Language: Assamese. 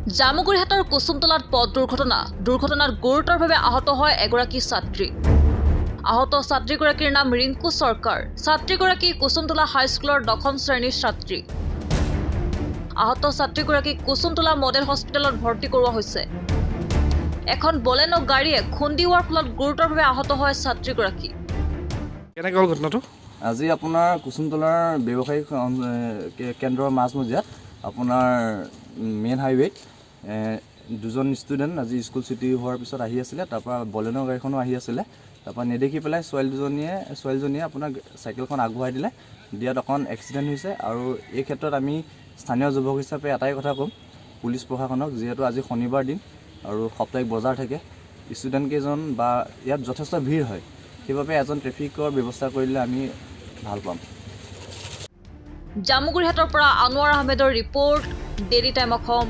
জামুগুৰিহাটৰ কুচুমতলাত পথ দুৰ্ঘটনা। দুৰ্ঘটনাত গুৰুতৰভাৱে আহত হয় এগৰাকী ছাত্ৰী। আহত ছাত্ৰীগৰাকীৰ নাম ৰিংকু চৰকাৰ। ছাত্ৰীগৰাকী কুচুমতলা হাইস্কুলৰ দশম শ্ৰেণীৰ ছাত্ৰী। আহত ছাত্ৰীগৰাকীক কুচুমতলা মডেল হস্পিটেলত ভৰ্তি কৰোৱা হৈছে। এখন বলেনো গাড়ীয়ে খুন্দিওৱাৰ ফলত গুৰুতৰভাৱে আহত হয় ছাত্ৰীগৰাকী। কেনেকৈ হ'ল ঘটনাটো? আজি আপোনাৰ কুচুমতলাৰ ব্যৱসায়িক কেন্দ্ৰৰ মাজমজিয়াত আপোনাৰ মেইন হাইৱেত দুজন ষ্টুডেণ্ট আজি স্কুল ছুটি হোৱাৰ পিছত আহি আছিলে। তাৰপৰা বলেনো গাড়ীখনো আহি আছিলে। তাৰপৰা নেদেখি পেলাই ছোৱালীজনীয়ে আপোনাৰ চাইকেলখন আগবঢ়াই দিলে। দিয়াত অকণ এক্সিডেণ্ট হৈছে। আৰু এই ক্ষেত্ৰত আমি স্থানীয় যুৱক হিচাপে এটাই কথা ক'ম পুলিচ প্ৰশাসনক, যিহেতু আজি শনিবাৰ দিন আৰু সাপ্তাহিক বজাৰ থাকে, ষ্টুডেণ্টকেইজন বা ইয়াত যথেষ্ট ভিৰ হয়, সেইবাবে এজন ট্ৰেফিকৰ ব্যৱস্থা কৰিলে আমি ভাল পাম। জামুগুৰিহাটৰ পৰা আনোৱাৰ আহমেদৰ ৰিপৰ্ট, ডেইলি টাইম অসম।